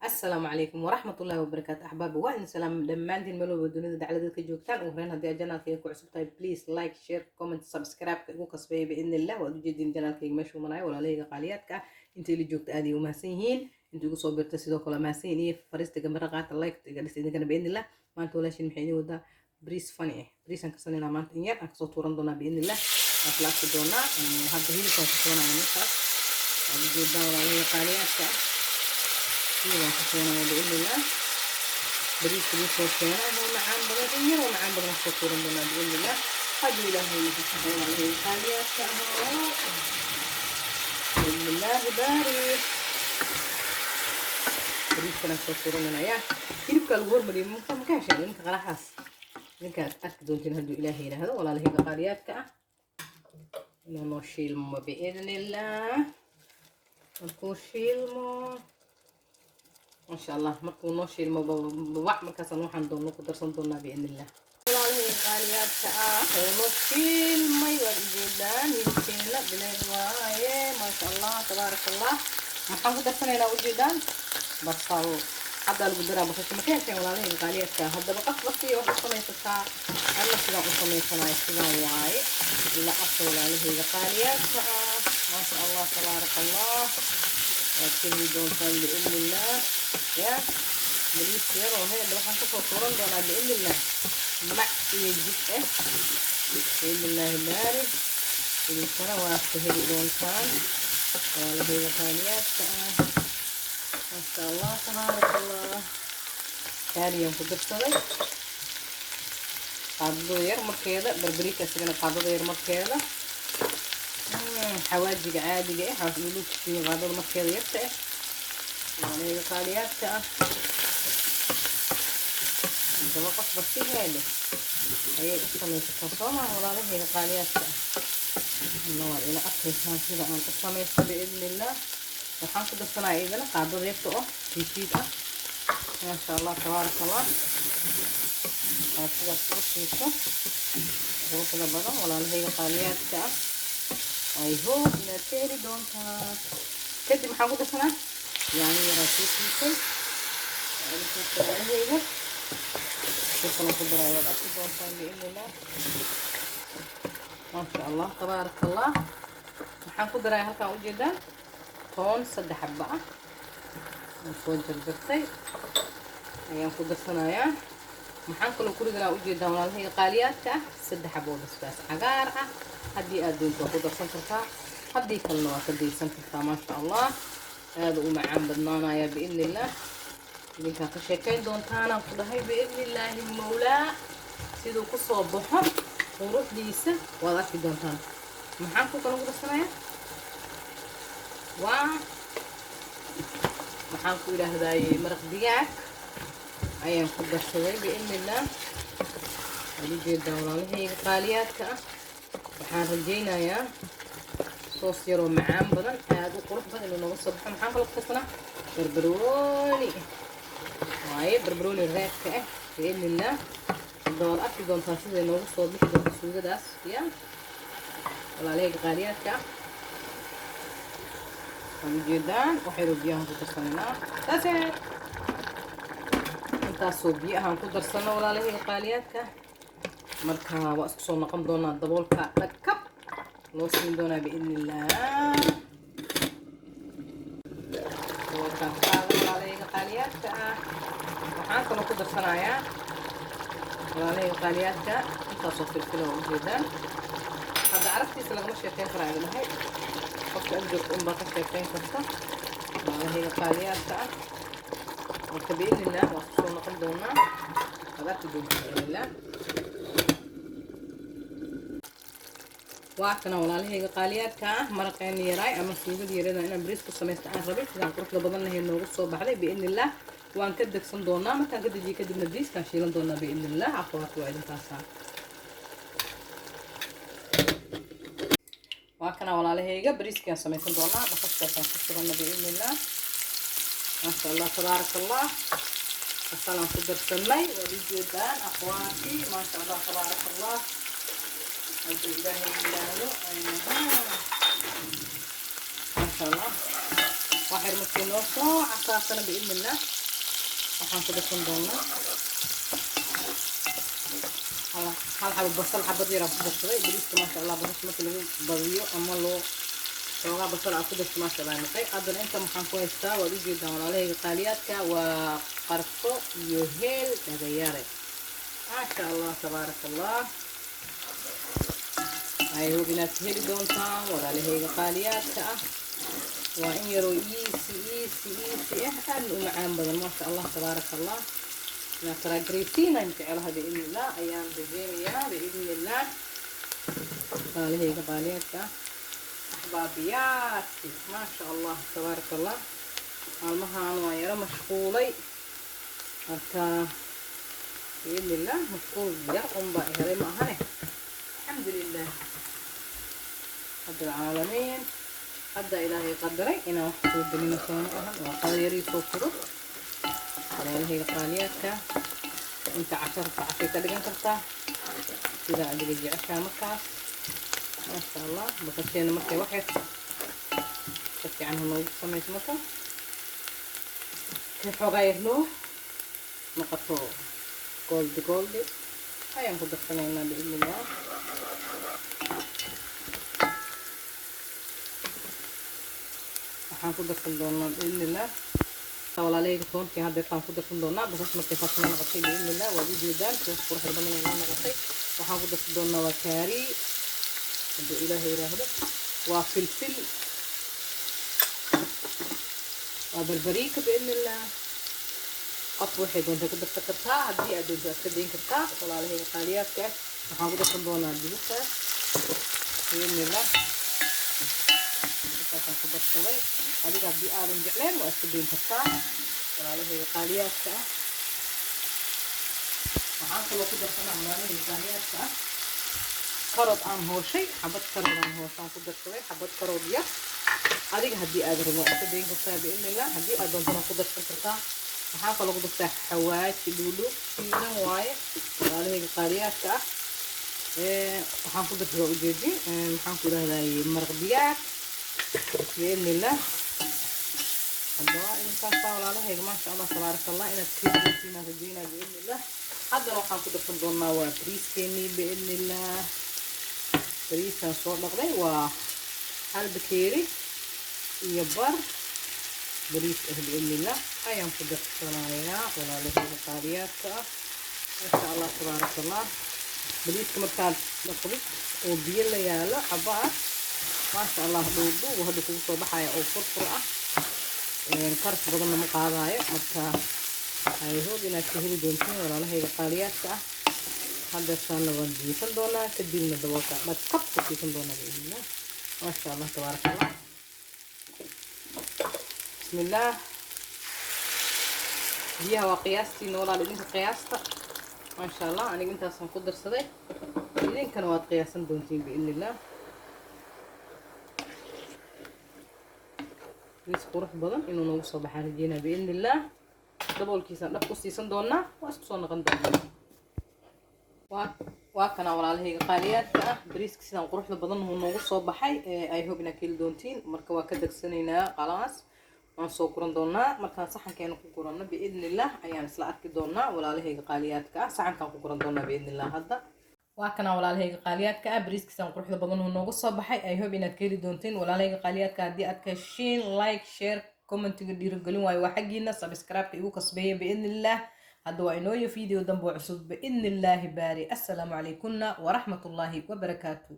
Asalaamu calaykum waraxmatullaahi wabarakaatu. Axbaabi, waa idin salaam dhammaantiin malowba dunida dacladeed ka joogtaan. Ugu horeyn, haddii aad channelkayga ku cusub tahay, please like, share, comment, subscribe-ka igu kasbeeya biidni illah. Waad ujeediin channelkayga meeshuu marayo. Walaalahayga qaaliyaadka ah, inta ila joogta aad ay u mahadsan yihiin, inta igu soo birta sidoo kale mahadsan yihiin, iyo fariista gambara qaata, like iga dhis idinkana biidni illah. Maanta walaashin maxay idin wadaa? Bariis funny ah. Bariisaan karsanaynaa maanta, in yar aan kasoo tuuran doonaa biidni illah, waan isla arki doonaa. Hadda hilibkaan ku shubanaya meeshaas, waad ujeedaan, walaalahayga qaaliyaadka ah. Hilibaan ku shubanaya biidni illah. Bariiska lagu soo keena oo macaan badan, in yar oo macaan badan kasoo tuuran doonaa biidni illah, hadduu Ilaahay nafasaxo. Walaalahayga qaaliyaadka ahoo, biidni illaahi baari, bariiskanaan soo tuuranaya. Hilibkaa lagu hormariyay. Maka hesheen idinka qaraxaas? Idinkaad arki doontiin hadduu Ilaahay yidhaahdo. Walaalahayga qaaliyaadka ah, inuu noo shiilmo biidni illah. Markuu shiilmo, maasha Allah, markuu noo shiilmo babac, markaasaan waxaan doonno ku darsan doonaa biidni illah. Walaalahayga qaaliyaadka ah, wuu noo shiilmay, waad ujeedaan. Hilibkeena bilayl waaye, maasha Allah, tabaaraka Allah. Maxaan ku darsanaynaa? Ujeedaan, basal haddaa lagu daraa. Basasha ma ka hesheen, walaalahayga qaaliyaadka? Haddaba qof waqtiga wax u samaysataa, alla sidaan u samaysanayo sidaan waaye. Ila arka, walaalahayga qaaliyaadka ah, maasha Allah, tabaaraka Allah, waad ka heli doontaan biidni illah. Ya bariis yar oo heedha waxaan kasoo tuuran doonaa biidni illah, mac iyo jig ah biidni illaahi baari. Idinkana waad ka heli doontaan, walaalahayga qaaliyaadka ah, maasha Allah, tabaaraka Allah. Kaariyaan ku darsaday qaadada yar markeeda, paprika isagana qaadada yar markeeda, xawaajiga caadiga ah, xawaaj qaadada markeeda yarta ah, walaalahayga qaaliyaadka ah. Haddaba qofba si heele ayay u samaysataa, soo maha, walaalahayga qaaliyaadka ah? Alla waad ila arkaysaan sida aan u samaysto biidni illah. Waxaan ku darsanaya idana qaadada yarta oo shiishiid ah, maasha Allah, tabaaraka Allah. Aad sidaas ugu shiisho quruxda badan, walaalahayga qaaliyaadka ah. I hope inaad ka heli doontaan. Kadib maxaan ku darsanaa? Yaanyo yaraa soo shiishay, walaalahayga. Kalan ku daray waad arki doontaan biidni illah. Maasha Allah, tabaaraka Allah. Waxaan ku daraya halkaan, ujeedaan, toon saddex xabba ah oo soo jarjartay ayaan ku darsanayaa. Maxaan kaloo ku ridanaa, ujeedaan, walaalahayga qaaliyaadka ah? Saddex xabo oo basbaas cagaar ah. Haddii aad doonto waa ku darsan kartaa, haddii kalena waa ka daysan kartaa. Maasha Allah, aada u macaan badnaanaya biidni illah. Idinkaa ka sheekayn doontaanaan ku dhahay biidni illaahi mawlaa. Siduu kusoo baxo quruxdiisa waad arki doontaan. Maxaan ku kala ku darsanayaa? Waa maxaan ku idhaahdaye, maraq digaag ayaan ku darsaday biidni illah. Waad ujeedaa, walaalahayga qaaliyaadka ah. Waxaan rajaynayaa soos yaroo macaan badan, aada u qurux badan inuu nooga soo baxo. Maxaan kaloo ku darsanaa? Barbarooni waaye, barbarooni reedka ah biidni illah. Hadda waad arki doontaa siday noogu soo bixi doonto suugadaas ya, walaalahayga qaaliyaadka ah. Waad ujeedaan, waxaynu biyahan ku darsanaynaa saase. Intaasoo biyo ahaan ku darsano, walaalahayga qaaliyaadka. Marka waa isku soo noqon doonaa, daboolka dhagkab loo siin doonaa biidni illah. Daboolkaan ka qaada, walaalahayga qaaliyaadka ah. Waxaan kaloo ku darsanayaa, walaalahayga qaaliyaadka, intaasoo filfila waa ujeedaan. Hadda carabtiisa lagama sheekeyn karaa idin dhahay, qofka ag joogta unbaa ka sheekeyn karta, walaalahayga qaaliyaadka ah. Marka biidni illah waa isku soo noqon doonaa, waad arki doontaa biidni illah. Waa kana, walaalahayga qaaliyaadka ah, maraqeena yaraay ama suugada yarada inaan bariis ku samaysta aan rabay, sidaan quruxda badan lahayd noogu soo baxday biidni illah. Waan ka degsan doonaa. Markaan ka dejiyo kadibna bariiskaan shiilan doonaa biidni illah. Akhwaat, waa idinkaasaa. Waa kana, walaalahayga, bariiskaan samaysan doonaa. Basashaasaan ku shubana biidni illah. Maasha Allah, tabaaraka Allah. Basalaan ku darsanay, waad ujeedaan, akhwaati. Maasha Allah, tabaaraka Allah. Hadduu Ilaahay yidhaahdo, maasha Allah. Wax Waxyar markii noo soo casaasana, biidni illah, waxaan ku darsan doonaa hal xabo basal, xabad yaraa ku darsaday. Bariiska, maasha Allah, basasha marka lagu badiyo ama loo xoogaa basal aad ku darto, maasha Allah noqay. Haddana inta maxaan ku haystaa? Waad ujeedaan, walaalahayga qaaliyaadka, waa qarfo iyo heel dhagayare. Maasha Allah, tabaaraka Allah. I hope inaad ka heli doontaan, walaalahayga qaaliyaadka ah. Waa in yaroo easy, easy, easy ah, aadna u macaan badan. Maasha Allah, tabaaraka Allah. Inaad try garaysiinaan jecelaha, biidni illah, ayaan rajeynayaa, biidni illah, walaalahayga qaaliyaadka ah, axbaabiyaadki. Maasha Allah, tabaaraka Allah. Maalmahan waan yaro mashquulay. Marka, biidni illah, mashquul yar unbaa helay ma ahane. Alxamdu lilah رب العالمين. Hadda Ilaahay qadaray inaan wax soo gelino, sooma ahan? Waa qada yariisoo fudud, walaalahayga qaaliyaadka. Inta casharta cashay ka dhigan kartaa, sidaa adiga jeceshaa markaas. Maasha Allah. Basasheena markay wax yar si fiican hanoogu samaysmato, kay xoogaa yar noo noqoto goldi goldi, ayaan ku darsanaynaa, biidni illah. Waxaan ku darsan doonaa, biidni illah, walaalahayga, toontii haddeertaan ku darsan doonaa. Basasha markay saas noo noqotay, biidni illah, waad ujeedaan sidaas quruxda badan ay noo noqotay. Waxaan ku darsan doonaa waa kaari, hadduu Ilaahay yiraahdo, waa filfil, waa barbariika, biidni illah. Qof waxay doontay ku darsan kartaa, haddii aad doonto aad ka dayn kartaa, walaalahayga qaaliyaadka ah. Waxaan ku darsan doonaa digirtaas, biidni illah. Intaasaan ku darsaday. Adiga haddii aadan jecleen, waa iska dayn kartaa, walaalahayga qaaliyaadka ah. Waxaan kaloo ku darsanaa, walaalahayga qaaliyaadka ah, karod aan hooshay. Xabad karod aan hooshaan ku darsaday, xabad karod yar. Adiga haddii aad rabo, waa iska dayn kartaa, biidni illah. Haddii aad doontana, ku darsan kartaa. Waxaa kaloo ku dartaa xawaaji dhuudhuub shiidan waaye, walaalahayga qaaliyaadka ah. Waxaan ku darsadaa, ujeedin, maxaan ku idhahdaye, maraq digaag, biidni illah. Haddaba intaasaa, walaalahayga, maasha Allah, tabaaraka Allah, inaad ka heli rajeynaa, biidni illah. Haddana waxaan ku darsan doonaa waa bariiskeenii, biidni illah. Bariiskaan soo dhaqday waa hal bakeeri iyo bar bariis ah, biidni illah, ayaan ku darsanayaa, walaalahayga qaaliyaadka ah. Maasha Allah, tabaaraka Allah. Bariiska markaad dhaqdid oo biyo la yaalo cabaar, maasha Allah, dhuudhuub hadda kugu soo baxaya oo furfur ah, karas badanna ma qaadaayo. Marka I hope inaad ka heli doontiin, walaalahayga qaaliyaadka ah. Haddeertaana waan jiifan doonaa, kadibna daboolka dhagkab ku siisan doonaa, biidnillah. Maasha Allah, tabaaraka Allah. Bismillaah. Biyaha waa qiyaastiina, walaal, idinka qiyaasta. Maasha Allah, aniga intaasaan ku darsaday, idinkana waad qiyaasan doontiin, biidnillah. Bariis qurux badan inuu noogu soo baxaan rajeynaa, biidni illah. Daboolkiisaan dhab ku siisan doonaa, waa isku soo noqon doonaa. Waa kana, walaalahayga qaaliyaadka ah, bariiska sidaan quruxda badan uu noogu soo baxay. I hope inaad ka heli doontiin. Marka waa ka degsanaynaa, qalaas, waan soo guran doonaa. Markaan saxankeena ku guranno, biidni illah, ayaan isla arki doonaa, walaalahayga qaaliyaadka ah. Saxankaan ku guran doonaa, biidni illah. Hadda waa kana, walaalahayga qaaliyaadka ah, bariiskiisaan quruxda badan uu noogu soo baxay. I hope inaad ka heli doontiin, walaalahayga qaaliyaadka. Haddii aad ka heshiin, like, share, commentiga dhiirigelin waayo, waa xaggiina. Subscribe-ka igu kasbeeya, biidni illah. Hadda waa inooyo video dambe oo cusub, biidni illaahi baari. Assalaamu calaykunna waraxmatullaahi wabarakaatu.